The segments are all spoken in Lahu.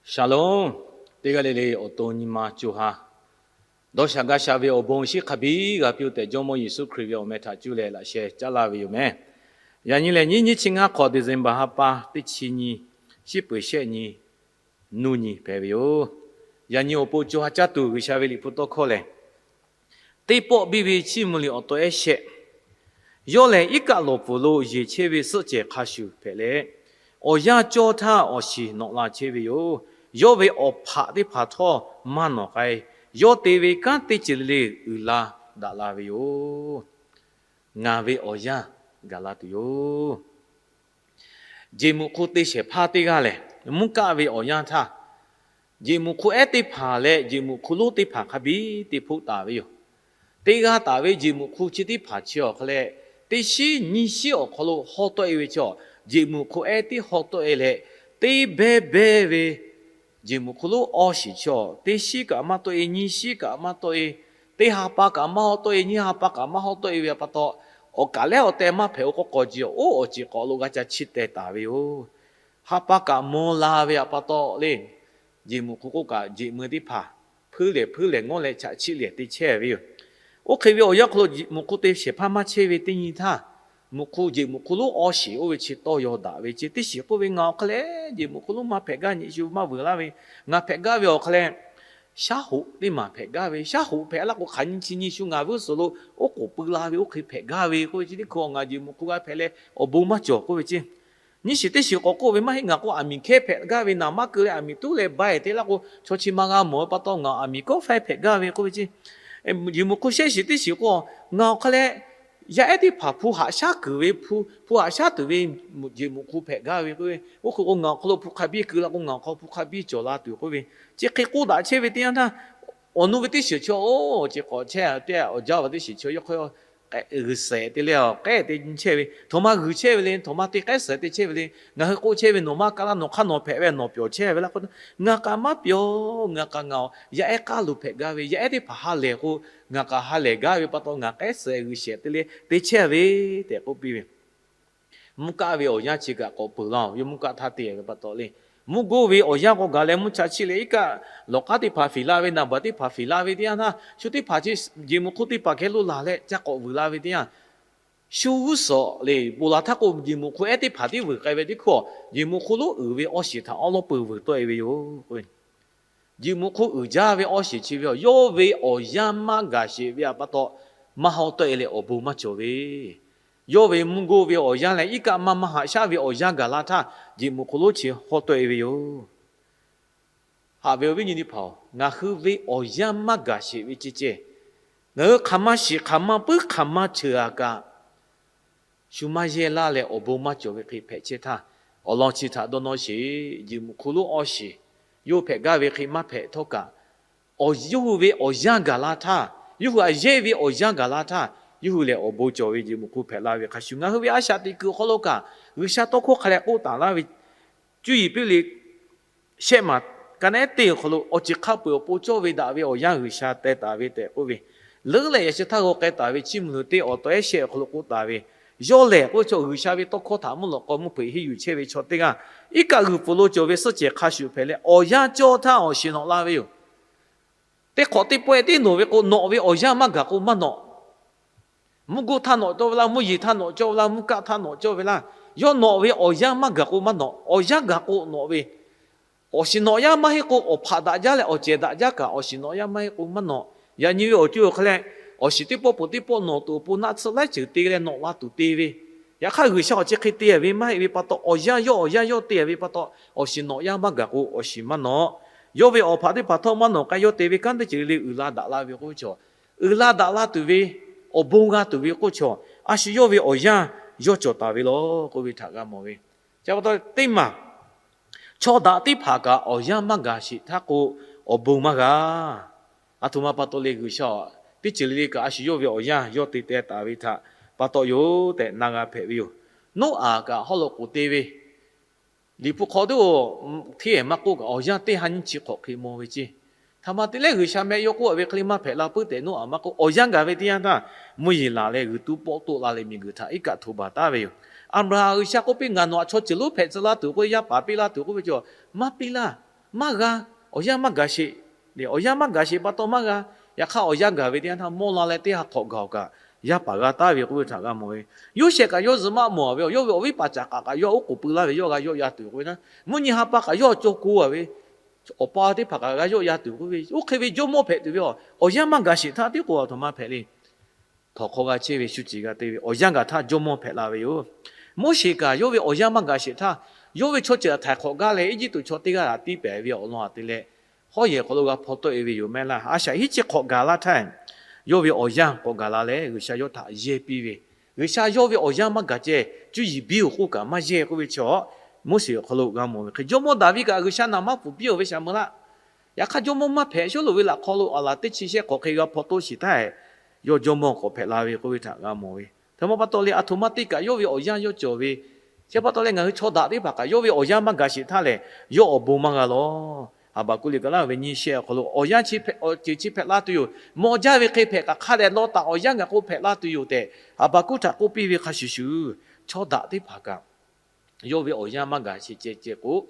Shalom. Teˇ g'aˇ le le awˬ to nyi ma co ha dawˇ sha gaˇ sha ve awˬ bon shinˉ hk'a biˇ g'a piˇ-oˆ tehꞈ, Jawˇmawˇ Yeˍsuˆ Hkriꞈ ve awˬ meh htaꞈ cuˇ leh laꞈ sheh caˉ laˇ ve yoˬ meh. Yaꞈ nyi lehˬ, nyiˇ nyiˇ chi ngaˇ hk'awꞈ December ha pa teˇ chi nyi, shiˉ peuˍ shehˆ nyi, nuˇ nyi hpehꞈ ve yoˬ. Yaꞈ nyi awˬ pon co ha caˇ tuˬ G'uiˬsha ve Liꞈ hpu tawˇ hkawˇ lehˬ, teˇ pawˆ biˇ ve Chiˇ mvuh liꞈ awˬ to ehˉ shehˆ. Yawˇ lehˬ, iˉ kaˆ lawˬ pfuhˍ lo yeˬ chehˇ ve suhˆ cehˬ hk'a shuˍ hpehꞈ leh, awˬ yanˇ cawˇ htaˇ awˬ shiˍ nawꞈ la chehˇ ve yoˬ. Yawˇ ve awˬ hpaꞈ teˇ hpaˍ htawˇ maˇ nawˬ k'ai. Yawˇ te ve kanˉ teˇ ceuˬ le le uiˍ la daꞈ la ve yoˬ. Ngaˬ ve awˬ yanˇ gaˬ la tuˬ yoˬ. Jeˬ muꞈ hk'u te shehˍ hpaˇ teˇ g'aˇ lehˬ, mvuhˇ kaˆ ve awˬ yanˇ htaˇ, jeˬ muꞈ hk'u ehˉ teˇ hpaˍ leh jeˬ muꞈ hk'u lonˉ teˇ hpaˍ hk'a biˇ te hpoˆ taˍ ve yoˬ. Teˇ g'aˇ taˍ ve jeˬ muꞈ hk'u chi teˇ hpaˍ chi awˬ hk'a leh, teˇ shiˉ nyiˇ shiˉ awˬ hk'aw lo hawˇ tawˆ e ve chaw, jeˬ muꞈ hk'u ehˉ tiˉ hawˇ tawˆ e leh, teˇ behˇ behˇ ve jeˬ muꞈ hk'u lonˉ awˇ shiˍ chaw, teˇ shiˉ kaꞈ maˇ tawˆ e, nyiˇ shiˉ kaꞈ maˇ tawˆ e, teˇ ha pa kaꞈ maˇ hawˇ tawˆ e, nyiˇ ha pa kaꞈ maˇ hawˇ tawˆ e ve pa taw, awˬ kaˍ lehˉ awˬ teh maˇ hpehꞈ-o k'o k'awꞈ ji-oˬ, oˉ awˬ ceˬ k'awꞈ lo g'a ca chiˇ teh taˍ ve yoˬ. Ha pa kaꞈ maw la ve pa taw le, jeˬ muꞈ hk'u k'oˆ kaꞈ jeˬ mui teˇ hpaˍ hpuiˇ lehˬ hpuiˇ lehˬ ngawˉ leh chaꞈ chiˆ lehˬ te chehˇ ve yoˬ. Oˇ hk'e ve awˬ yanˇ hk'aw lo jeˬ muꞈ hk'u te shehˍ hpaˇ maˇ chehˇ ve teˇ nyi htaˇ, muꞈ hk'u, jeˬ muꞈ hk'u lonˉ awˇ shiˍ oˇ ve chi tawˇ yaw daꞈ ve ce. Teˇ shiˍ k'oˆ ve, ngaˬ awˬ hk'a leh jeˬ muꞈ hk'u lonˉ maˇ hpehꞈ gaˇ, nyi shu maˇ vuiˬ laˇ ve, ngaˬ hpehꞈ gaˇ ve awˬ hk'a leh shaˉ hoꞈ teˇ maˬ hpehꞈ gaˇ ve, shaˉ hoꞈ hpehꞈ laˇ k'o hk'aˬ nyi chi nyi shu ngaˬ vuiˇ suhˍ lo oˉ k'oˍ pui la ve oˇ hk'e hpehꞈ gaˇ ve k'oˆ ve chi teˇ hkui ngaˬ jeˬ muꞈ hk'u g'a hpehꞈ leh awˬ bon maˇ cawˬ k'oˆ ve ce. Nyiˇ shiˍ teˇ shiˍ k'awꞈ k'oˆ ve, maˇ heˆ, ngaˬ k'o aˬ miˍ hkehˇ hpehꞈ gaˇ ve, naˍ maˇ keu leh aˬ miˍ tuˉ leh ba eˬ te laˇ k'o chaw chi ma g'a mawˬ ve pa taw ngaˬ aˬ miˍ kawˆ faiˇ hpehꞈ gaˇ ve k'oˆ ve ce. Jeˬ muꞈ hk'u shehˇ shiˍ teˇ shiˍ k'o, ngaˬ awˬ hk'a leh yaˇ ehˉ teˇ hpaˍ hpu haꞈ shaˉ kuiˬ ve, hpu haꞈ shaˉ tuˬ ve jeˬ muꞈ hk'u hpehꞈ gaˇ ve k'oˆ ve, oˇ hk'e k'o ngaˬ awˬ hk'aw lo hpu hk'a biˇ keu la k'o ngaˬ awˬ hk'aw hpu hk'a biˇ cawˬ la tuˬ k'oˆ ve, chi hk'e k'oˆ daꞈ chehˇ ve teˇ yanˇ htaˇ, awˬ nu ve teˇ shiˍ chaw, oˇ chi k'awꞈ chehˇ te awˬ jaˇ ve teˇ shiˍ chaw yawˇ hk'aw g'uiˬ shehˍ te leh awˬ k'ehˉ te nyi chehˇ ve, htawnˍ ma g'uiˬ chehˇ ve le, htawnˍ ma te k'ehˉ suhˍ te chehˇ ve le, ngaˬ hui k'oˆ chehˇ ve, nawˬ maˇ kaˇ laˇ, nawˬ hk'aˇ nawˬ hpehꞈ ve, nawˬ pyawˬ chehˇ ve laˇ k'o, ngaˬ kaꞈ maˇ pyawˬ, ngaˬ kaꞈ ngaˬ yaˇ ehˉ k'aˉ lo hpehꞈ gaˇ ve, yaˇ ehˉ teˇ hpaˍ ha lehˬ k'o, ngaˬ kaꞈ ha lehˬ gaˇ ve pa taw ngaˬ k'ehˉ suhˍ g'uiˬ shehˍ te leh te chehˇ ve tehꞈ k'oˆ piˇ ve. Mvuhˇ kaˆ ve awˬ yanˇ chi kaꞈ k'awꞈ peuˬ laˇ-oˬ. Yawˇ mvuhˇ kaˆ htaˇ te ve pa taw le, mvuhˇ goˇ ve awˬ yanˇ k'awꞈ gaˬ leh mvuhˇ cha chiˆ leh iˉ kaˆ lawˬ k'aˉ teˇ hpaˍ fiˍ la ve, naˍ baˬ teˇ hpaˍ fiˍ la ve teˇ yanˇ htaˇ, shu teˇ hpaˍ chi jeˬ muꞈ hk'u teˇ hpaˍ hkeh lo laˬ leh ca k'awꞈ vuiˬ la ve teˇ yanˇ, shu g'uˇ suhˍ le ponˬ la htaˇ k'o, jeˬ muꞈ hk'u ehˉ teˇ hpaˍ tiˉ vuiˬ k'ai ve teˇ hkawˇ, jeˬ muꞈ hk'u lonˉ uiˍ ve awˇ shiˍ htaꞈ awˉ lawˉ peuˬ vuiˬ tawˆ e ve yoˬ. Jeˬ muꞈ hk'u uiˍ jaˇ ve awˇ shiˍ chi ve yoˬ. Yawˇ ve awˬ yanˇ maˇ gaˬ sheˍ ve pa taw, maˇ hawˇ tawˆ e leh awˬ bon maˇ cawˬ ve. Yawˇ ve mvuhˇ goˇ ve awˬ yanˇ leh iˉ kaˆ maˇ maˇ haꞈ shaˉ ve awˬ yanˇ gaˬ la htaˇ, jeˬ muꞈ hk'u lonˉ chi hawˇ tawˆ e ve yoˬ. Haꞈ ve awˬ viˉ nyi teˇ hpaˍ-oˬ, ngaˬ hui ve awˬ yanˇ maˇ gaˬ sheˍ ve ceh ceh, ngaˬ hui hk'aˬ ma shiˍ hk'aˬ ma puiˉ hk'aˬ ma ceuˬ a kaꞈ, shu maˇ yehˇ laˇ leh awˬ bon maˇ cawˬ ve hk'e hpehꞈ chehˇ htaˇ, awˬ lawn chi htaꞈ dawˇ nawˇ sheˍ. Jeˬ muꞈ hk'u lonˉ awˇ shiˍ yawˇ hui hpehꞈ gaˇ ve hk'e maˇ hpehꞈ htawˇ kaꞈ, awˬ yawˇ hui ve awˬ yanˇ gaˬ la htaˇ, yawˇ hui a yehˇ ve awˬ yanˇ gaˬ la htaˇ, yawˇ hui lehˬ awˬ bon cawˬ ve jeˬ muꞈ hk'u hpehꞈ la ve hk'a shuˍ, ngaˬ hui ve a shaꞈ teꞈ kuiˬ awˬ hk'aw lo kaꞈ G'uiˬsha tawˇ hkawˇ hk'a leh k'oˆ taˍ laˇ ve, cuˇ yiˍ piˇ le shehˆ maˬ ka naˉ teˇ awˬ hk'aw lo awˬ ceuˬ hk'a peu-eˬ awˬ pon cawˇ ve daꞈ ve awˬ yanˇ G'uiˬsha teh taˍ ve tehꞈ k'oˆ ve, leuˉ leh yaꞈ shi htaˇ g'aw k'ai taˍ ve Chiˇ mvuh liꞈ teˇ awˬ to ehˉ shehˆ awˬ hk'aw lo k'oˆ taˍ ve, yawˇ lehˬ k'oˆ ve chaw G'uiˬsha ve tawˇ hkawˇ htaꞈ mvuhˇ lawꞈ k'aw mvuhˇ hpeuꞈ henˇ yuˬ chehˇ ve chaw teˇ g'aˇ, iˉ kaˆ g'uiˬ pfuhˍ lo cawˬ ve suhˆ cehˬ hk'a shuˍ hpehꞈ leh awˬ yanˇ cawˇ htaˇ awˬ shiˍ nawꞈ la ve yoˬ. Teˇ hk'awꞈ teˇ pawehˇ tiˉ nawˬ ve k'o, nawꞈ ve awˬ yanˇ maˇ gaˬ k'o maˇ nawꞈ. Mvuhˇ goˇ htaˇ nawꞈ cawˇ ve laˇ, mvuhˇ yeˬ htaˇ nawꞈ cawˇ ve laˇ, mvuhˇ kaˆ htaˇ nawꞈ cawˇ ve laˇ, yawˇ nawꞈ ve awˬ yanˇ maˇ gaˬ k'o maˇ nawꞈ. Awˬ yanˇ gaˬ k'o nawꞈ ve, awˬ shiˍ nawꞈ yaˇ maˇ heˆ k'o, awˬ hpaꞈ daꞈ jaˇ leh awˬ cehˬ daꞈ jaˇ kaꞈ awˬ shiˍ nawꞈ yaˇ maˇ heˆ k'o maˇ nawꞈ. Yaꞈ nyi ve awˬ co awˬ hk'a leh, awˬ shiˍ teˇ pawˆ peuˬ teˇ pawˆ nawꞈ tuˬ awˬ pon naˆ tsuhˇ laiˉ ceuˬ te leh nawꞈ la tuˬ te ve, yaꞈ hk'aˇ G'uiˬsha awˬ chi hk'e te ve maˇ heˆ ve pa taw, awˬ yanˇ yawˇ awˬ yanˇ yawˇ te ve pa taw, awˬ shiˍ nawꞈ yaˇ maˇ gaˬ k'o awˬ shiˍ maˇ nawꞈ. Yawˇ ve awˬ hpaꞈ teˇ hpaˍ htawˇ maˇ nawꞈ k'ai, yawˇ te ve kanˉ teˇ ceuˬ le le uiˍ la daꞈ la ve k'oˆ ve chaw, uiˍ la daꞈ la tuˬ ve, awˬ bon g'a tuˬ ve k'oˆ chaw, a shu yawˇ ve awˬ yanˇ yawˇ cawˬ taˍ ve law k'oˆ ve htaꞈ g'a mawˬ ve. Chi pa taw teˇ maˬ chaw daꞈ teˇ hpaˍ kaꞈ awˬ yanˇ maˇ gaˬ sheˍ htaˇ k'o, awˬ bon maˇ g'a. Aˬ htoꞈ ma pa taw le, G'uiˬsha teˇ ceuˬ le le kaꞈ a shu yawˇ ve awˬ yanˇ yawˇ te teh taˍ ve htaꞈ pa taw yoˬ tehꞈ na g'a hpehꞈ ve yoˬ. Noˉaꞈ kaꞈ haw loꞈ k'oˍ te ve, Liꞈ hpu hk'aw teˇ-oˬ, hteˇ maˇ k'oˆ kaꞈ awˬ yanˇ teˇ ha nyiˇ chi hk'awꞈ hk'e maw ve ceˇ. Htaꞈ ma te leh G'uiˬsha meh yawˇ k'oˆ ve hk'e le maˇ hpehꞈ la puiˉ tehꞈ Noˉaꞈ maˇ k'oˆ, awˬ yanˇ gaˬ ve teˇ yanˇ htaˇ, mvuhˇ yeˬ laˬ leh g'uiˬ tu pawˆ toˆ la leh miˬguiˬ htaꞈ iˉ kaˆ hto baˬ taˍ ve yoˬ. Aˍbraˍhanˍ G'uiˬsha k'oˆ piˇ, ngaˬ nawˬ htaꞈ chaw ceuˬ lonˉ hpehꞈ tcuh laˇ tuˬ k'oˆ, yaˇ paˍ piˇ laˇ tuˬ k'oˆ ve chaw, maˇ piˇ laˇ. maˇ g'a. Awˬ yanˇ maˇ gaˬ sheˍ. Awˬ yanˇ maˇ gaˬ sheˍ pa taw maˇ g'a. Yaꞈ hk'aˇ awˬ yanˇ gaˬ ve teˇ yanˇ htaˇ mawˇ la leh teˇ ha hk'awꞈ gaˬ-oˬ kaꞈ, yaˇ paˍ g'a taˉ ve k'oˆ ve htaꞈ g'a mawˬ ve. Yoˇsehꞈ kaꞈ yawˇ zuhꞈ maˆ mawˬ-a ve, yawˇ ve awˬ viˉ paˍ caˍ k'aꞈ kaꞈ yawˇ oˉ k'oˍ pui laˇ ve, yawˇ g'a yawˆ yan tuˬ k'oˆ ve naˉ, mvuhˇ nyi ha pa kaꞈ yawˇ cawˬ ko-a ve, awˬ pa teˇ hpaˍ kaꞈ g'a yawˆ yan tuˬ k'oˆ ve, oˇ hk'e ve jawˇmawˇ hpehꞈ tuˬ ve, awˬ yanˇ maˇ gaˬ sheˍ htaˇ tiˉ k'o aˬ htoꞈ ma hpehꞈ le. Htawnˍ hk'aw g'a chehˇ ve shu ceuˬ g'a te ve awˬ yanˇ gaˬ htaˇ jawˇmawˇ hpehꞈ la ve yoˬ. Moˉseˍ kaꞈ yawˇ ve awˬ yanˇ maˇ gaˬ sheˍ htaˇ, yawˇ ve chaw ceuˬ htaꞈ htaiˍ hk'awꞈ gaˇ leh Eˇjiˇtuꞈ chaw teˇ g'aˇ htaꞈ tiˇ pehˍ ve awˬ lawn htaꞈ te leh, hawˉ yehˬ hk'aw lo g'a hpaw tawˆ-e ve yoˬ mehˆ laˇ. A shaꞈ hiˉ chi hk'awꞈ gaˬ la htaˇ, yawˇ ve awˬ yanˇ k'awꞈ gaˬ la leh G'uiˬsha yawˇ htaꞈ yehˇ piˇ ve, G'uiˬsha yawˇ ve awˬ yanˇ maˇ gaˬ ceh cuˇ yiˍ biˇ-oˬ k'oˆ kaꞈ maˇ yehˇ k'oˆ ve chi-a, Moˉseˍ awˬ hk'aw lo g'a mawˬ ve hk'e, jawˇmawˇ Daˍviˆ kaꞈ G'uiˬsha naˍ maˇ pfuhˍ piˇ-oˬ ve shaˍ meuˇ laˇ. Yaꞈ hk'aˇ jawˇmawˇ maˇ hpehꞈ, Sawˉluꞈ ve laꞈ hk'aw lo aˬ laˬ teˇ chi shehˆ hk'awꞈ hk'e g'a hpaw toˆ sheˍ htaˇ, yawˇ jawˇmawˇ k'awꞈ hpehꞈ la ve k'oˆ ve htaꞈ g'a mawˬ ve. Hk'e ma pa taw leh aˬ htoꞈ ma te kaꞈ yawˇ ve awˬ yanˇ yawˇ cawˬ ve. Chi pa taw leh ngaˬ hui chaw daꞈ teˇ hpaˍ kaꞈ yawˇ ve awˬ yanˇ maˇ gaˬ sheˍ htaˇ lehˬ, yawˇ awˬ bon maˇ g'a lawˬ. Haˍbaˍkuˆ liꞈ ka laˇ ve nyiˇ shehˆ awˬ hk'aw lo awˬ yanˇ chi hpehꞈ, awˬ ceuˬ chi hpehꞈ la tuˬ yoˬ. Mawˬ jaˇ ve hk'e hpehꞈ kaꞈ hk'a dehꞈ dawˇ taˍ, awˬ yanˇ gaˬ k'o hpehꞈ la tuˬ yoˬ tehꞈ Haˍbaˍkuˆ htaꞈ k'oˆ piˇ ve hk'a shuˍ shuˍ, chaw daꞈ teˇ hpaˍ kaꞈ yawˇ ve awˬ yanˇ maˇ gaˬ sheˍ ceh ceh k'o,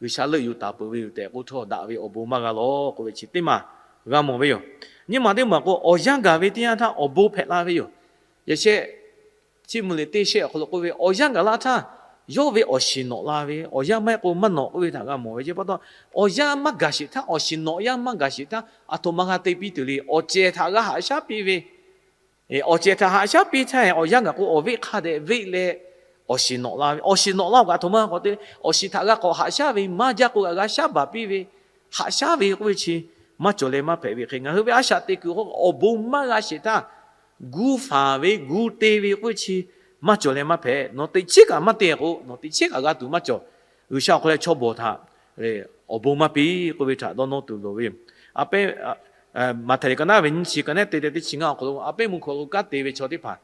G'uiˬsha leuˆ yuˬ taˍ peuˬ ve yoˬ tehꞈ k'oˆ htawˇ daꞈ ve awˬ bon maˇ g'a lawˬ k'oˆ ve chi teˇ maˬ g'a mawˬ ve yoˬ. Nyiˇ maˬ teˇ maˬ k'o, awˬ yanˇ gaˬ ve teˇ yanˇ htaˇ awˬ bon hpehꞈ la ve yoˬ. Yaꞈ shehˆ, Chiˇ mvuh liꞈ teˇ shehˆ awˬ hk'aw lo k'oˆ ve, awˬ yanˇ gaˬ laˇ htaˇ yawˇ ve awˬ shiˍ nawꞈ la ve, awˬ yanˇ maˇ heˆ k'o maˇ nawꞈ k'oˆ ve htaꞈ g'a mawˬ ve. Chi pa taw, awˬ yanˇ maˇ gaˬ sheˍ htaˇ, awˬ shiˍ nawꞈ yanˇ maˇ gaˬ sheˍ htaˇ, aˬ htoꞈ ma g'a te piˇ tuˬ le. Awˬ cehˬ htaꞈ g'a haꞈ shaˉ piˇ ve, awˬ cehˬ htaꞈ haꞈ shaˉ piˇ htaˇ, awˬ yanˇ gaˬ k'o awˬ veˆ hk'a dehꞈ veˆ leh, awˬ shiˍ nawꞈ la ve, awˬ shiˍ nawꞈ laˇ-oˬ kaꞈ aˬ htoꞈ ma k'awꞈ te, awˬ shiˍ htaꞈ g'a k'awꞈ haꞈ shaˉ ve, maˇ jaˇ k'o kaꞈ g'a shaˉ baˬ piˇ ve, haꞈ shaˉ ve k'oˆ ve chi maˇ cawˬ leh maˇ hpehꞈ ve hk'e, ngaˬ hui ve a shaꞈ teꞈ kuiˬ hk'aw awˬ bon maˇ g'a sheˍ htaˇ, gu faˍ ve gu te ve k'oˆ ve chi maˇ cawˬ leh maˇ hpehꞈ. Nawˬ teꞈ chiˉ kaꞈ maˇ te k'o, nawˬ teꞈ chiˉ kaꞈ g'a tuˬ maˇ cawˬ. G'uiˬsha awˬ hk'aw leh chaw bawˬ htaꞈ awˬ bon maˇ piˇ k'oˆ ve htaꞈ dawˇ nawˇ tuˬ loˍ ve yoˬ. A pehˉ, Maꞈhtehˍ liꞈ ka naˉ ve nyiˇ chi, ka naˉ te te teˇ chi ngaˇ awˬ hk'aw lo a pehˉ mvuhˇ hk'aw lo kanˉ te ve chaw teˇ hpaˍ,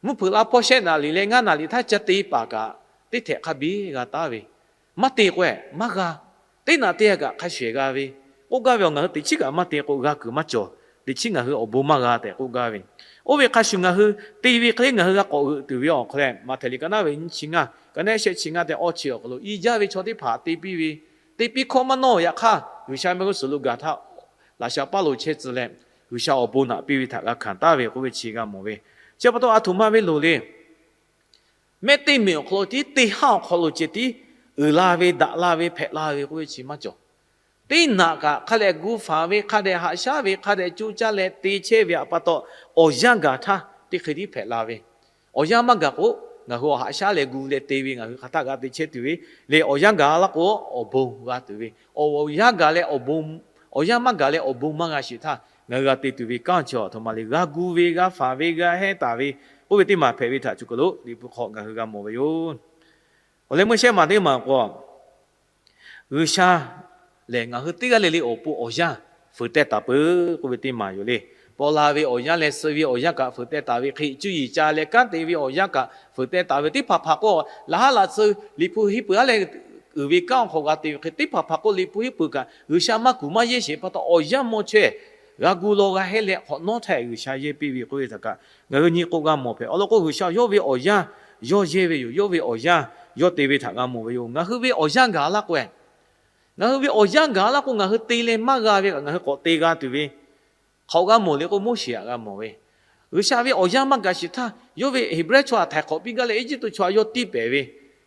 mvuhˇ hpeuꞈ la hpawˇ shehˆ naˍ riˍ leh ngaˇ naˍ riˍ htaˇ ca te paˍ kaꞈ, teˇ htehꞈ hk'a biˇ g'a taˉ ve, maˇ te k'o maˇ g'a. Teˇ naꞈ te kaꞈ hk'a shehˍ g'a ve, k'oˆ gaˇ ve, awˬ ngaˬ hui teꞈ chiˉ kaꞈ maˇ te k'o g'a kuiˬ maˇ cawˬ. Teꞈ chiˉ ngaˬ hui awˬ bon maˇ g'a tehꞈ k'oˆ gaˇ ve. Oˇ ve hk'a shuˍ ngaˬ hui te ve hk'e le ngaˬ hui g'a k'awꞈ g'euꞈ tuˬ ve awˬ hk'aw leh, Maꞈhtehˍ liꞈ ka naˉ ve nyiˇ chi ngaˇ, ka naˉ shehˆ chi ngaˇ tehꞈ awˇ chi awˬ hk'aw lo i jaˇ ve chaw teˇ hpaˍ te piˇ ve, te piˇ hkawˇ maˇ nawˇ. Yaꞈ hk'aˇ G'uiˬsha mehˆ g'uˇ suhˍ lo gaˬ htaˇ, laꞈ sha paˇ lo chehˇ tcuh leh, G'uiˬsha awˬ bon naꞈ piˇ ve htaꞈ g'a hkanˍ taˍ ve k'oˆ ve chi g'a mawˬ ve. Chi pa taw aˬ htoꞈ ma ve loˍ le. Mehˆ teˇ meꞈ awˬ hk'aw lo tiˉ teˇ haˉ awˬ hk'aw lo ceh tiˉ uiˍ la ve, daꞈ la ve, hpehꞈ la ve k'oˆ ve chi maˇ cawˬ. Teˇ naꞈ kaꞈ hk'a dehꞈ gu faˍ ve, hk'a dehꞈ haꞈ shaˉ ve, hk'a dehꞈ co caˇ leh te chehˇ ve pa taw, awˬ yanˇ gaˬ htaˇ teˇ hk'e tiˉ hpehꞈ la ve. Awˬ yanˇ maˇ gaˬ k'o, ngaˬ hui awˬ haꞈ shaˉ leh gu leh te ve ngaˬ hui hk'aˬ htaˇ g'a te chehˇ tuˬ ve le. Awˬ yanˇ gaˬ laˇ k'o, awˬ bon g'a tuˬ ve, awˬ yanˇ gaˬ leh awˬ bon, awˬ yanˇ maˇ gaˬ leh awˬ bon maˇ g'a sheˍ htaˇ ngaˬ hui g'a te tuˬ ve kanˉ chi aˬ htoꞈ ma le. G'a gu ve, g'a faˍ ve, g'a hehnˇ taˍ ve k'oˆ ve teˇ maˬ hpehꞈ ve htaꞈ cuˬ kaˬ lo Liꞈ hpu hk'aw ngaˬ hui g'a mawˬ ve yoˬ. Awˬ leh meuˇ shehˉ maˬ teˇ maˬ k'o, G'uiˬsha lehˬ ngaˬ hui teˇ g'aˇ le le awˬ pon awˬ yanˇ fuiˍ teh taˍ peuˬ k'oˆ ve teˇ maˬ yoˬ le. Paw la ve awˬ yanˇ leh suh ve awˬ yanˇ kaꞈ fuiˍ teh taˍ ve hk'e, cuˇ yiˍ ca leh kanˉ te ve awˬ yanˇ kaꞈ fuiˍ teh taˍ ve teˇ hpaˍ hpaˍ k'o, laˬ haˉ laꞈ tcuh Liꞈ hpu hiˉ peuˬ aˉ leh uiˍ ve kanˉ awˬ hk'aw g'a te ve hk'e, teˇ hpaˍ hpaˍ k'o Liꞈ hpu hiˉ peuˬ kaꞈ G'uiˬsha maˇ kuˬ maˇ yehˇ sheˍ pa taw awˬ yanˇ mawˇ chaweh g'a gu law g'a hehˇ leh hk'awꞈ nawˉ htaˇ G'uiˬsha yehˇ piˇ ve k'oˆ ve htaꞈ kaꞈ ngaˬ hui nyi k'o g'a mawˬ hpehꞈ. Awˬ lawn k'o G'uiˬsha yawˇ ve awˬ yanˇ yawˇ yehˇ ve yoˬ. Yawˇ ve awˬ yanˇ yawˇ te ve htaꞈ g'a mawˬ ve yoˬ. Ngaˬ hui ve awˬ yanˇ gaˬ laˇ k'o, ngaˬ hui ve awˬ yanˇ gaˬ laˇ k'o ngaˬ hui te leh maˇ g'a ve kaꞈ ngaˬ hui k'awꞈ te g'a tuˬ ve hk'aoꞈ g'a mawˬ le k'o, Moˉseˍ htaꞈ g'a mawˬ ve, G'uiˬsha ve awˬ yanˇ maˇ gaˬ sheˍ htaˇ, yawˇ ve Heˍbrehˇ chaw htaꞈ htaiˍ hk'awꞈ piˇ gaˇ leh Eˇjiˇtuꞈ chaw htaꞈ yawˇ tiˇ pehˍ ve,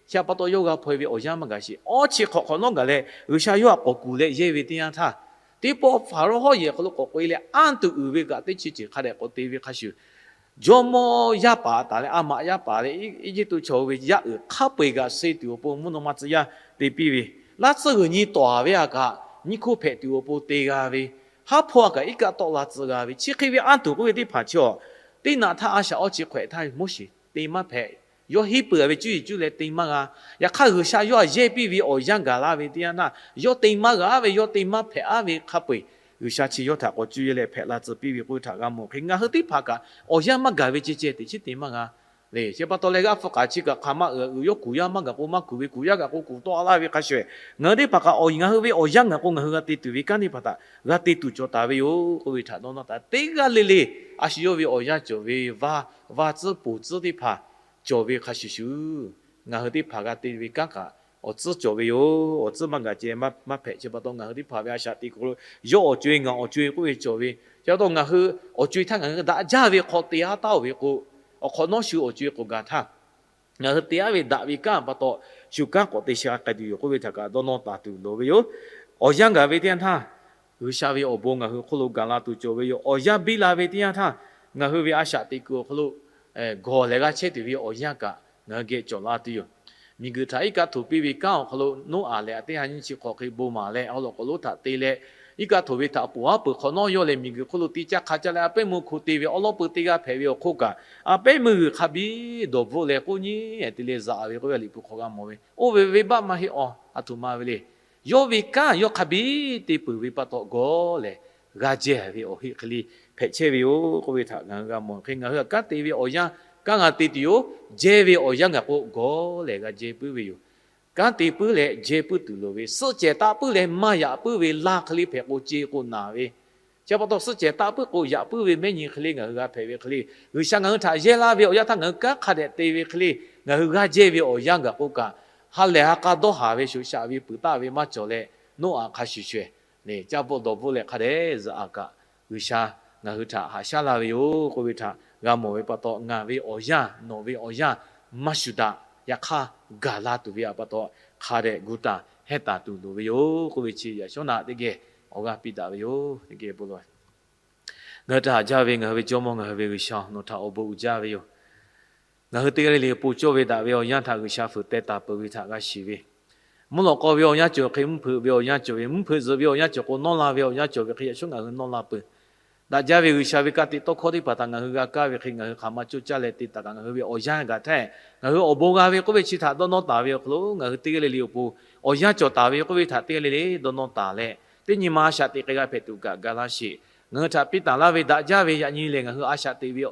chi pa taw yawˇ g'a hpaw-e ve awˬ yanˇ maˇ gaˬ sheˍ. Awˇ chi hk'awꞈ hk'awꞈ nawˉ gaˬ leh G'uiˬsha yawˇ htaꞈ k'awꞈ kuˬ leh yehˇ ve teˇ yanˇ htaˇ, teˇ pawˆ Hpaˍrawˇ hawˉ yehˬ hk'aw lo k'awꞈ k'oꞈ-e leh anˇ tuˬ uiˍ ve kaꞈ teˇ chi ceuˬ hk'a dehꞈ k'awꞈ te ve hk'a shuˍ, jawˇmawˇ yaˇ paˍ taˍ leh a maꞈ yaˇ paˍ leh Eˇjiˇtuꞈ chaw ve yaˇ uiˍ hk'a peu-eˬ kaꞈ suh tuˬ awˬ pon mvuhˇ naw ma tcuh yaˇ te piˇ ve, laˇ tcuhˇ g'uiˬ nyi tawˍ-a ve aꞈ kaꞈ nyiˇ hkoˇ hpehꞈ tuˬ awˬ pon te g'a ve, haˉ hpawˇ-a kaꞈ iˉ kaˆ tawˆ la tcuh g'a ve, chi hk'e ve anˇ tuˬ k'oˆ ve teˇ hpaˍ chi awˬ, teˇ naꞈ htaˇ a shaꞈ awˇ chi hk'awehꞈ htaˇ Moˉseˍ te maˇ hpehꞈ. Yawˇ hiˉ peuˬ-a ve cuˇ yiˍ cuˇ leh te maˇ g'a. Yaꞈ hk'aˇ G'uiˬsha yawˇ htaꞈ yehˇ piˇ ve awˬ yanˇ gaˬ la ve teˇ yanˇ htaˇ yawˇ te maˇ g'a-a ve, yawˇ te maˇ hpehꞈ-a ve hk'a peu-eˬ G'uiˬsha chi yawˇ htaꞈ k'awꞈ cuˇ yehˇ leh hpehꞈ la tcuh piˇ ve k'oˆ ve htaꞈ g'a mawˬ hk'e, ngaˬ hui teˇ hpaˍ kaꞈ awˬ yanˇ maˇ gaˬ ve ceh ceh teꞈ chiˉ te maˇ g'a le. Chi pa taw leh g'aˇ hpu k'aꞈ chi kaꞈ hk'aˬ ma uiˍ uiˍ yawˇ kuˬ yaˇ maˇ gaˬ k'o maˇ kuˬ ve, kuˬ yaˇ gaˬ k'o kuˬ tawˆ laˇ ve hk'a shuˍ, ngaˬ hui teˇ hpaˍ kaꞈ awˬ ngaˬ hui ve awˬ yanˇ gaˬ k'o ngaˬ hui g'a te tuˬ ve kanˉ teˇ hpaˍ htaꞈ g'a te tuˬ cawˬ taˍ ve yoˬ k'oˆ ve htaꞈ dawˇ nawˇ taˍ. Teˇ g'aˇ le le a shu yawˇ ve awˬ yanˇ cawˬ ve, vaˇ, vaˇ tcuhˉ poˬ tcuhˉ teˇ hpaˍ cawˬ ve hk'a shuˍ shuˍ, ngaˬ hui teˇ hpaˍ g'a te ve kanˉ kaꞈ awˬ tcuhˉ cawˬ ve yoˬ. Awˬ tcuhˉ maˇ gaˬ ceh maˇ hpehꞈ. Chi pa taw ngaˬ hui teˇ hpaˍ ve a shaꞈ teꞈ kuiˬ lo yawˇ awˬ co-e ngaˬ awˬ co-e k'oˆ ve cawˬ ve. Chi pa taw ngaˬ hui awˬ co-e htaˇ ngaˬ hui daꞈ jaˇ ve hk'aw te-a taˉ-oˬ ve k'o, awˬ hk'awꞈ nawˉ shu awˬ co-e k'oˍ gaˬ htaˇ ngaˬ hui te-a ve daꞈ ve kanˉ pa taw shu kanˉ k'awꞈ te sha k'ai tuˬ yoˬ k'oˆ ve htaꞈ kaꞈ dawˇ nawˇ taˍ tuˬ loˍ ve yoˬ. Awˬ yanˇ gaˬ ve teˇ yanˇ htaˇ, G'uiˬsha ve awˬ bon ngaˬ hui hk'oˆ lo gaˬ la tuˬ cawˬ ve yoˬ. Awˬ yanˇ biˇ la ve teˇ yanˇ htaˇ, ngaˬ hui ve a shaꞈ teꞈ kuiˬ awˬ hk'aw lo gawˬ lehˬ g'a chehˇ tuˬ ve awˬ yanˇ kaꞈ ngaˬ hui geh cawˬ la tuˬ yoˬ. Miˬguiˬ htaꞈ iˉ kaˆ htoꞈ piˇ ve kanˉ awˬ hk'aw lo Noˉaꞈ leh a teˇ ha nyiˇ chi hk'awꞈ hk'e bon maˍ leh, awˬ lawn k'awꞈ lonˉ htaꞈ te leh, iˉ kaˆ htoꞈ ve htaꞈ poˬ aˉ peuˬ hk'awꞈ nawˉ yawˇ lehˬ miˬguiˬ hk'oˆ lo te caˇ hk'a caˇ leh a pehˉ meuˇ hko te ve awˉ lawˉ peu teˇ g'aˇ hpehꞈ ve awˬ hk'oˆ kaꞈ, a pehˉ meuˇ g'uiˬ hk'a biˇ dawˬ bvuhˆ leh k'oˆ nyi te leh zaꞈ ve k'oˆ ve Liꞈ hpu hk'aw g'a mawˬ ve. Oˇ ve venˇbaˆ maˇ heˆ, awˬ a htoꞈ ma ve le. Yawˇ ve kanˉ yawˇ hk'a biˇ te peuˬ ve pa taw gawˬ lehˬ g'a jehˇ ve awˬ heˆ hk'e le hpehꞈ chehˇ ve yoˬ k'oˆ ve htaꞈ ngaˬ hui g'a mawˬ. Hk'e ngaˬ hui kanˉ te ve awˬ yanˇ kanˉ g'a te tuˬ yoˬ. Jehˇ ve awˬ yanˇ gaˬ k'o gawˬ lehˬ g'a jehˇ puiˉ ve yoˬ. Kanˉ te puiˉ leh jehˇ puiˉ tuˬ loˍ ve, suhˆ cehˬ taˆ puiˉ leh maˇ yaꞈ puiˉ ve laˇ hk'e le hpehꞈ k'o ce k'o naˬ ve. Chi pa taw suhˆ cehˬ taˆ puiˉ k'o yaꞈ puiˉ ve mehˉ nyi hk'e le ngaˬ hui g'a hpehꞈ ve hk'e le, G'uiˬsha ngaˬ hui htaꞈ yehˇ laˇ ve awˬ yanˇ htaˇ ngaˬ hui kanˉ hk'a dehꞈ te ve hk'e le, ngaˬ hui g'a jehˇ ve awˬ yanˇ gaˬ k'o kaꞈ, ha lehˬ ha k'a dawˇ haˍ ve shoˍ shaꞈ ve peuˬ taˆ ve maˇ cawˬ leh, Noˉaꞈ hk'a shuˍ shuˍ eˬ le caˇ bvuhˆ dawˬ bvuhˆ leh hk'a dehꞈ zaꞈ a kaꞈ, G'uiˬsha ngaˬ hui htaꞈ haꞈ shaˉ laˇ ve yoˬ k'oˆ ve htaꞈ g'a mawˬ ve pa taw, ngaˬ ve awˬ yanˇ nawˬ ve awˬ yanˇ maˇ shuˍ daꞈ. Yaꞈ hk'aˇ gaˬ la tuˬ ve a pa taw hk'a dehꞈ gu taˍ hehˇ taˍ tuˬ loˍ ve yoˬ k'oˆ ve chi yaꞈ shawˉ naꞈ teˇ geh awˬ g'aˇ piˇ daꞈ ve yoˬ. Teˇ geh bon lawˬ. Ngaˬ hui htaꞈ haꞈ jaˇ ve ngaˬ hui ve Jawˇmawˇ ngaˬ hui ve G'uiˬsha, nawˬ htaꞈ awˬ bon uiˍ jaˇ ve yoˬ. Ngaˬ hui teˇ g'aˇ le le awˬ pon cawˇ ve daꞈ ve awˬ yanˇ htaꞈ G'uiˬsha fuiˍ teh taˍ peuˬ ve htaꞈ g'a shiˍ ve, mvuhˇ lawꞈ k'aw ve awˬ yanˇ cawˬ hk'e mvuhˇ hpeuꞈ ve awˬ yanˇ cawˬ ve, mvuhˇ hpeuꞈ zuhꞈ ve awˬ yanˇ cawˬ k'o nawˇ la ve awˬ yanˇ cawˬ ve hk'e yaꞈ shawˉ ngaˬ hui nawˇ la peuˬ. Daꞈ jaˇ ve G'uiˬsha ve ka tiꞈ tawˇ hkawˇ teˇ hpaˍ htaꞈ ngaˬ hui g'a kaˇ ve hk'e ngaˬ hui hk'aˬ ma coˇ caˇ leh te taˍ kaꞈ ngaˬ hui ve awˬ yanˇ gaˬ htaˇ, ngaˬ hui awˬ bon g'a ve k'oˆ ve chi htaꞈ dawˇ nawˇ taˍ ve awˬ hk'aw lo ngaˬ hui teˇ g'aˇ le le awˬ pon awˬ yanˇ cawˬ taˍ ve k'oˆ ve htaꞈ teˇ g'aˇ le le dawˇ nawˇ taˍ leh, teˇ nyi ma a shaꞈ teꞈ k'ai g'a hpehꞈ tuˬ kaꞈ ga laˇ sheˍ. Ngaˬ hui htaꞈ piˇ taˍ laˇ ve daꞈ jaˇ ve yaꞈ nyi lehˬ ngaˬ hui a shaꞈ teꞈ ve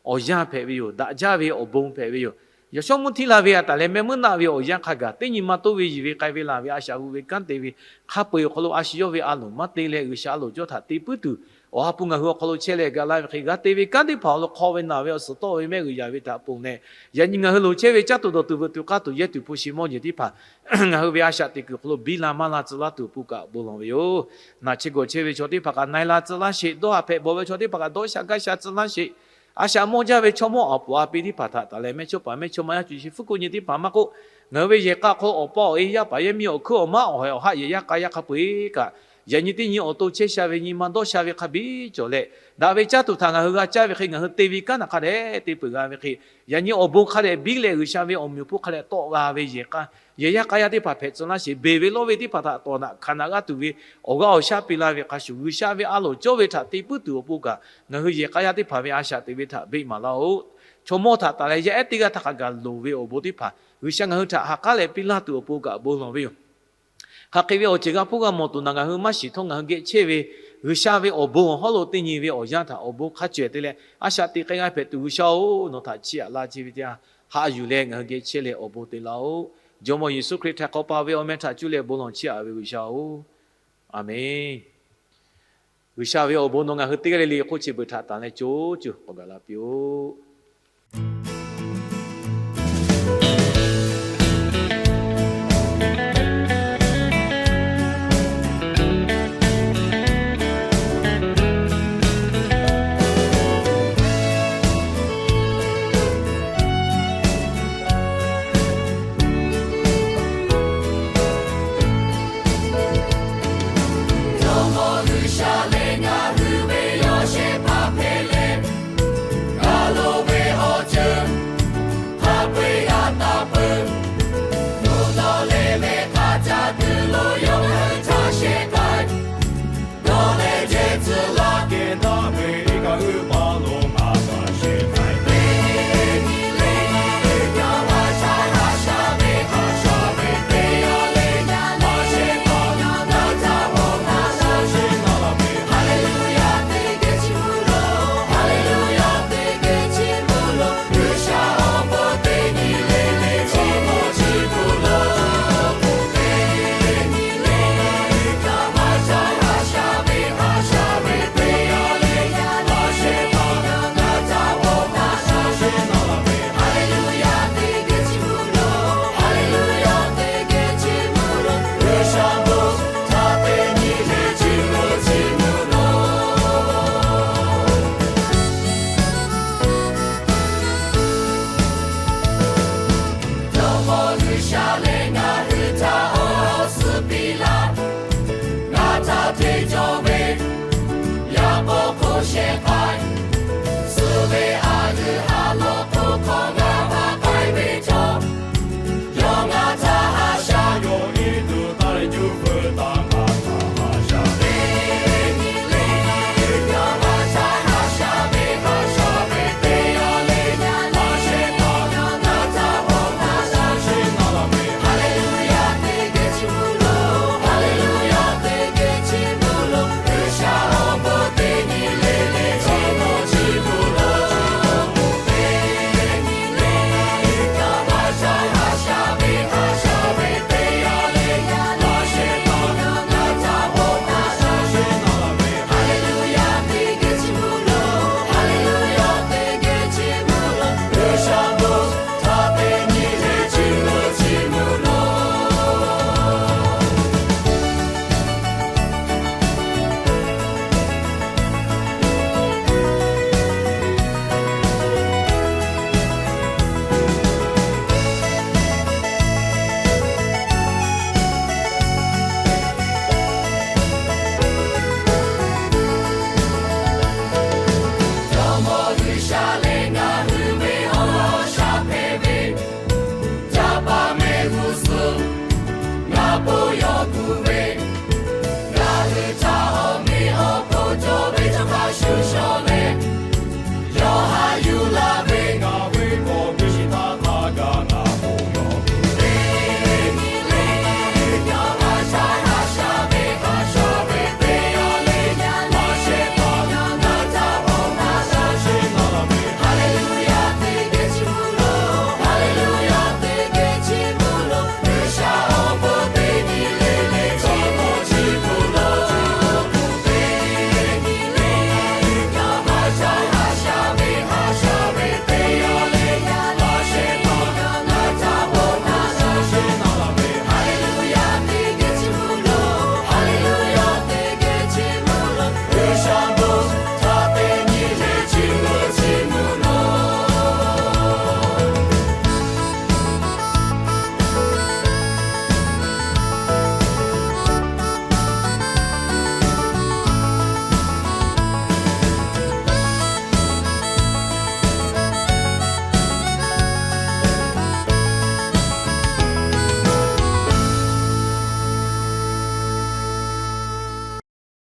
awˬ yanˇ hpehꞈ ve yoˬ. Daꞈ jaˇ ve awˬ bon hpehꞈ ve yoˬ. Yaꞈ shawˉ mvuhˇ htiˇ la ve a taˍ leh mehˆ meuˇ naˆ ve awˬ yanˇ hk'a gaˬ teˇ nyi ma toˇ ve yiˬ ve k'ai ve laˬ ve a shaꞈ hu ve kanˉ te ve hk'a peu-eˬ awˬ hk'aw lo a shu yawˇ ve a loˍ maˇ te leh G'uiˬsha a loˍ cawˇ htaꞈ te puiˉ tuˬ, Awˬ ha hpu ngaˬ hui awˬ hk'aw lo chehˇ leh gaˬ la ve hk'e g'a te ve kanˉ teˇ hpaˍ awˬ lo hk'aw ve naˬ ve awˬ suhˍ tawˆ ve mehˆ g'uiˬ yaꞈ ve htaꞈ ponˬ leh, yaꞈ nyi ngaˬ hui loˍ chehˇ ve caˇ tuˬ dawˬ tuˬ veuꞈ tuˬ k'aˇ tuˬ yehˇ tuˬ hpu shi mawˇ jeˬ teˇ hpaˍ ngaˬ hui ve a shaꞈ teꞈ kuiˬ awˬ hk'aw lo biˇ la maˇ la tcuh laˇ tuˬ awˬ pon kaꞈ bon lawˬ ve yoˬ. Naˬ chi gawˬ chehˇ ve chaw teˇ hpaˍ kaꞈ na-e la tcuh laˇ sheˍ. Dawˇ haˍ hpehꞈ bawˬ ve chaw teˇ hpaˍ kaꞈ dawˇ sha gaˇ sha tcuh laˇ sheˍ. A shaꞈ mawˇ jaˇ ve chaw mawˇ awˬ puˍ a pi teˇ hpaˍ htaꞈ taˍ leh mehˇ chawˇ paˍ mehˇ chawˇ ma yaˇ cuˬ shi fuˉ kuˆ nyi teˇ hpaˍ maˇ k'oˆ, ngaˬ hui ve yehˬ k'a hk'aw awˬ pa awˬ e yaˇ paˍ yaˇ miˇ awˬ hkuiˉ awˬ maˉ awˬ haiˬ awˬ haˆ yehˬ yaˇ k'a yaˇ hk'a peu-eˬ kaꞈ, yaꞈ nyi teˇ nyi awˬ to chehˇ sha ve nyi ma dawˇ sha ve hk'a biˇ cawˬ leh, daꞈ ve caˇ tuˬ htaꞈ ngaˬ hui g'a caˇ ve hk'e ngaˬ hui te ve kanˉ htaꞈ hk'a dehꞈ te peuˬ g'a ve hk'e, yaꞈ nyi awˬ bon hk'a dehꞈ biˇ leh G'uiˬsha ve awˬ meꞈ awˬ hponˇ hk'a dehꞈ tawˆ g'a ve yehˬ k'a yehˬ yaˇ k'a yaˇ teˇ hpaˍ hpehꞈ tcuh laˇ sheˍ. Beˬ ve lawˇ ve teˇ hpaˍ htaꞈ tawˍ naꞈ hkanˍ naꞈ g'aˇ tuˬ ve awˬ g'aˇ awˬ shaˉ piˇ laˇ ve hk'a shuˍ, G'uiˬsha ve a loˍ cawˇ ve htaꞈ te puiˉ tuˬ awˬ pon kaꞈ, ngaˬ hui yehˬ k'a yaˇ teˇ hpaˍ ve a shaꞈ teꞈ ve htaꞈ beˆ maˍ laˇ-oˆ. Chaw mawˇ htaꞈ taˍ leh yaˇ ehˉ teˇ g'aˇ htaˇ hk'a gaˬ loˍ ve awˬ bon teˇ hpaˍ G'uiˬsha ngaˬ hui htaꞈ ha k'aˉ leh piˇ laˇ tuˬ awˬ pon kaꞈ bon lawˬ ve yoˬ. Hk'aˬ hk'e ve awˬ ceuˬ g'a hpuˇ g'a mawˬ tuˬ naˬ ngaˬ hui maˇ shiˍ htawˇ ngaˬ hui geh chehˇ ve G'uiˬsha ve awˬ bon awˬ hawˉ lo teˇ nyi ve awˬ yanˇ htaꞈ awˬ bon hk'a cawehˬ te leh a shaꞈ teꞈ k'ai g'a hpehꞈ tuˬ G'uiˬsha-oˬ, nawˬ htaꞈ chiˇ aꞈ laˇ chehˇ ve teˇ yanˇ haꞈ yuˬ leh ngaˬ hui geh chehˇ leh awˬ bon te laˇ-oˆ. Jawˇmawˇ Yeˍsuˆ Hkriꞈ htaiˍ hk'awꞈ pa ve awˬ meh htaꞈ cuˇ leh bon lawˬ chiˇ aꞈ ve G'uiˬsha-oˬ, Aˍmenˇ. G'uiˬsha ve awˬ bon nawˬ ngaˬ hui teˇ g'aˇ le le hk'oˆ chi beuꞈ htaꞈ tanˬ leh co cuˬ k'awꞈ gaˬ la piˇ-oˆ.